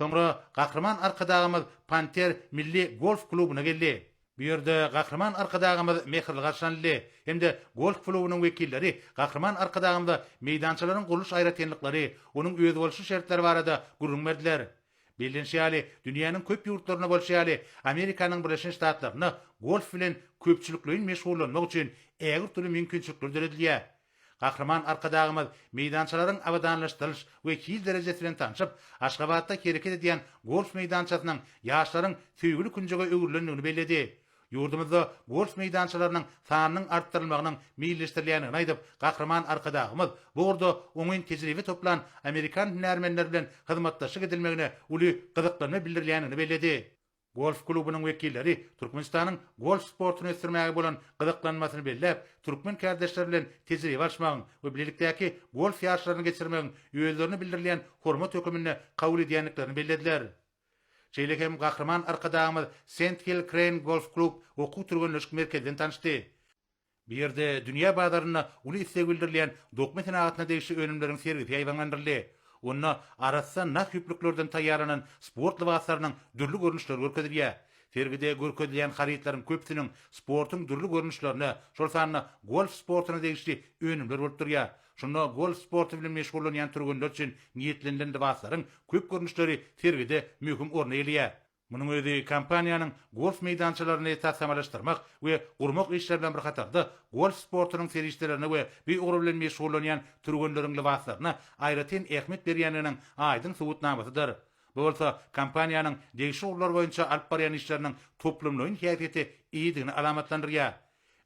Soňra Gahryman Arkadagymyz Panter milli golf klubuna geldi. Bu ýerde Gahryman Arkadagymyz mähirli garşylanyldy hem-de golf klubunyň wekilleri Gahryman Arkadagymyza meýdançalaryň gurluş aýratynlyklary, onuň özboluşly şertleri barada gürrüň berdiler. Bellenişi ýaly, dünýäniň köp ýurtlarynda bolşy ýaly, Amerikanyň Birleşen Ştatlarynda golf bilen köpçülikleýin meşgullanmak üçin ägirt uly mümkinçilikler döredilýär. Gahryman Arkadagymyz meýdançalaryň abadanlaşdyrylyş we hil derejesi bilen tanşyp, Aşgabatda hereket edýän golf meýdançasynyň ýaşlaryň söýgüli künjege öwrülendigini belledi. Ýurdumyzda golf meýdançalarynyň sanynyň artdyrylmagynyň meýilleşdirilýändigini aýdyp, Gahryman Arkadagymyz bu ugurda oňyn tejribe toplan amerikan hünärmenleri bilen hyzmatdaşlyk edilmegine uly gyzyklanma bildirilýändigini belledi. Golf klubunyň wekilleri Türkmenistanyň golf sportuny ösdürmäge bolan gyzyklanmasyny belläp, türkmen kärdeşleri bilen tejribe alyşmagyň we bilelikdäki golf ýaryşlaryny geçirmegiň özlerine bildirilýän hormat höküminde kabul edýändiklerini bellediler. Şeýle hem Gahryman Arkadagymyz Sandhill Crane Golf Club okuw-türgenleşik merkezi bilen tanyşdy. Bu ýerde dünýä bazarynda uly isleg bildirilýän dokma senagatyna degişli önümleriň sergisi ýaýbaňlandyryldy. Onda arassa nah ýüplüklerden taýýarlanan sport lybaslarynyň dürli görnüşleri görkezilýär. Sergide görkezilýän harytlaryň köpüsiniň sportuň dürli görnüşlerine, şol sanda golf sportuna degişli önümler bolup durýar. Şunda golf sporty bilen meşgullanýan türgenler üçin niýetlenilen lybaslaryň köp görnüşleri sergide möhüm orun eýeleýär. Munuň özi kompaniýanyň golf meýdançalaryny taslamalaşdyrmak we gurmak işleri bilen bir hatarda, golf sportunyň serişdelerine we bu ugur bilen meşgullanýan türgenleriň lybaslaryna aýratyn ähmiýet berýändiginiň aýdyň subutnamasydyr. Bu bolsa kompaniýanyň degişli ugurlar boýunça alyp barýan işleriniň toplumlaýyn häsiýete eýedigini alamatlandyrýar.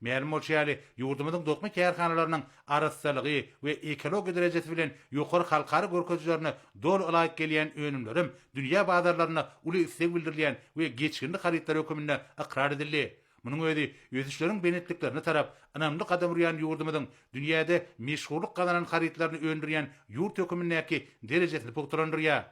Mälim bolşy ýaly, ýurdumyzyň dokma kärhanalarynyň arassalygy we ekologiýa derejesi bilen ýokary halkara görkezijilerine doly ylaýyk gelýän önümlerem dünýä bazarlarynda uly isleg bildirilýän we geçginli harytlar höküminde ykrar edildi. Munuň özi ösüşleriň belentliklerine tarap ynamly gadam urýan ýurdumyzyň dünýäde meşhurlyk gazanan harytlaryny öndürýän ýurt hökümindäki derejesini pugtalandyrýar.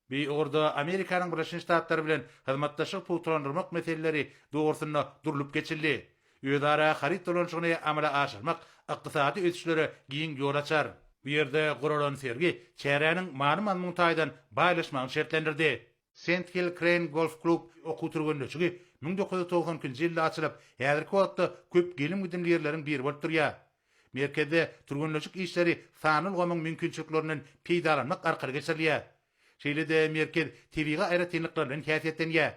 Bu ugurda Amerikanyň Birleşen Ştatlary bilen hyzmatdaşlygy pugtalandyrmak meseleleri dogrusynda durlup geçildi. Özara haryt dolanyşygyny amala aşyrmak ykdysady ösüşlere giň ýol açar. Bu ýerde guralan sergi çäräniň many-mazmun taýdan baýlaşmagyny şertlendirdi. Sandhill Crane Golf Club okuw-türgenleşigi 1992-nji ýylda açylyp, häzirki wagtda köp gelim-gidimli ýerleriň biri bolup durýar. Merkezde türgenleşik işleri sanly ulgamyň mümkinçiliklerinden peýdalanmak arkaly geçirilýär. Şeýle-de merkez tebigy aýratynlyklary bilen häsiýetlenýär.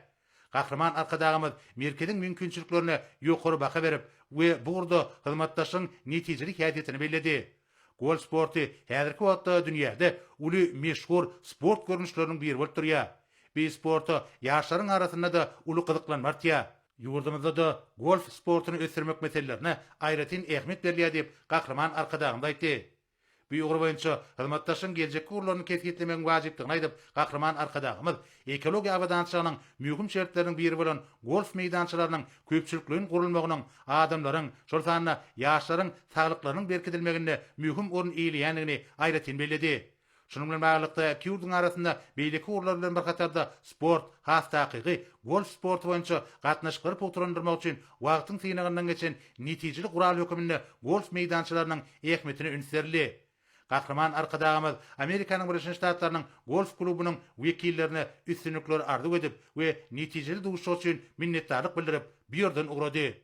Gahryman Arkadagymyz merkeziň mümkinçiliklerine ýokary baha berip we bu ugurda hyzmatdaşlygyň netijeli häsiýetini belledi. Golf sporty häzirki wagtda dünýäde uly meşhur sport görnüşleriniň biri bolup durýar. Bu sporta ýaşlaryň arasynda-da uly gyzyklanma artýar. Ýurdumyzda-da golf sportuny ösdürmek meselelerine aýratyn ähmiýet berilýär diýip, Gahryman Arkadagymyz aýtdy. Bu ugur boýunça hyzmatdaşlygyň geljekki ugurlaryny kesgitlemegiň wajypdygyny aýdyp, Gahryman Arkadagymyz ekologiýa abadançylygynyň möhüm şertleriniň biri bolan golf meýdançalarynyň köpçülikleýin gurulmagynyň adamlaryň, şol sanda ýaşlaryň saglyklarynyň berkidilmeginde möhüm orun eýeleýändigini aýratyn belledi. Şunuň bilen baglylykda, iki ýurduň arasynda beýleki ugurlar bilen bir hatarda sport, has takygy, golf sporty boýunça gatnaşyklary pugtalandyrmak üçin wagtyň synagyndan geçen netijeli gural höküminde golf meýdançalarynyň ähmiýetine üns berildi. Gahryman Arkadagymyz Amerikanyň Birleşen Ştatlarynyň golf klubunyň wekillerine üstünlikleri arzuw edip we netijeli duşuşyk üçin minnetdarlyk bildirip, bu ýerden ugrady.